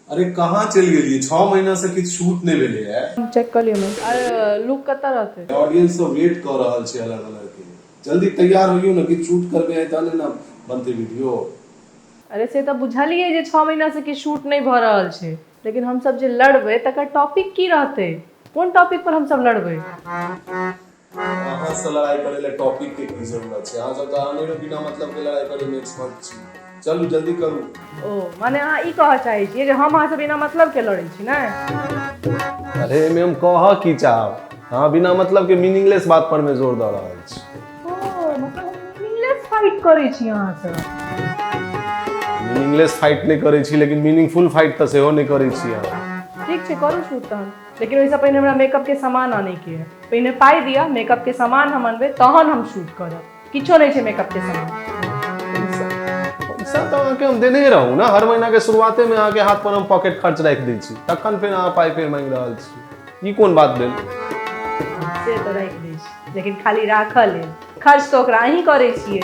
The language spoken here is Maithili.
अरे कहाँ चलि गेलियै? 6 महीना से किछु शूट नहि भेलैए। चेक कऽ लियौ। अरे लुक कतऽ रहतै? ऑडियंस सब वेट कऽ रहल छै अलग अलग के। जल्दी तैयार होइयौ ने, किछु शूट करबै आइ तहने ने बनतै वीडियो। अरे से तऽ बुझलियै जे 6 महीना से किछु शूट नहि भऽ रहल छै, लेकिन हमसब जे लड़बै तकर टॉपिक की रहतै? कोन टॉपिक पर हमसब लड़बै? अहाँ से लड़ाई करे ले टॉपिक के की जरूरत छै? अहाँ सब तऽ अनेरो बिना मतलब के लड़ाई करे में एक्सपर्ट छी। चलू जल्दी करू। ओ माने अहाँ ई कहऽ चाहै छियै जे हम अहाँ से बिना मतलब के लड़ै छी, ने? अरे एहिमे हम कहऽ की चाहब, अहाँ बिना मतलब के मीनिंगलेस बात पर में जोर दऽ रहल छी। ओ मतलब हम मीनिंगलेस फाइट करै छी अहाँ से? मीनिंगलेस फाइट नहि करै छी, लेकिन मीनिंगफुल फाइट तऽ सेहो नहि करै छी अहाँ। ठीक छै, करू शूट तहन, लेकिन ओहिसँ पहिने हमरा मेकअप के सामान आनैके है। पहिने पाइ दिअ, मेकअप के सामान हम अनबै तहन हम शूट करब। किछो नहि छै मेकअप के सामान। पैसा तऽ अहाँके हम देने रहू ने, हर महीना के शुरुआते में अहाँके हाथ पर हम पॉकेट खर्च राखि दै छी, तखन फेर अहाँ पाइ फेर मांगि रहल छी, ई कोन बात भेल? से तऽ राखि दै छी, लेकिन खाली राखऽ लेल, खर्च तऽ ओकरा अहीं करै छियै।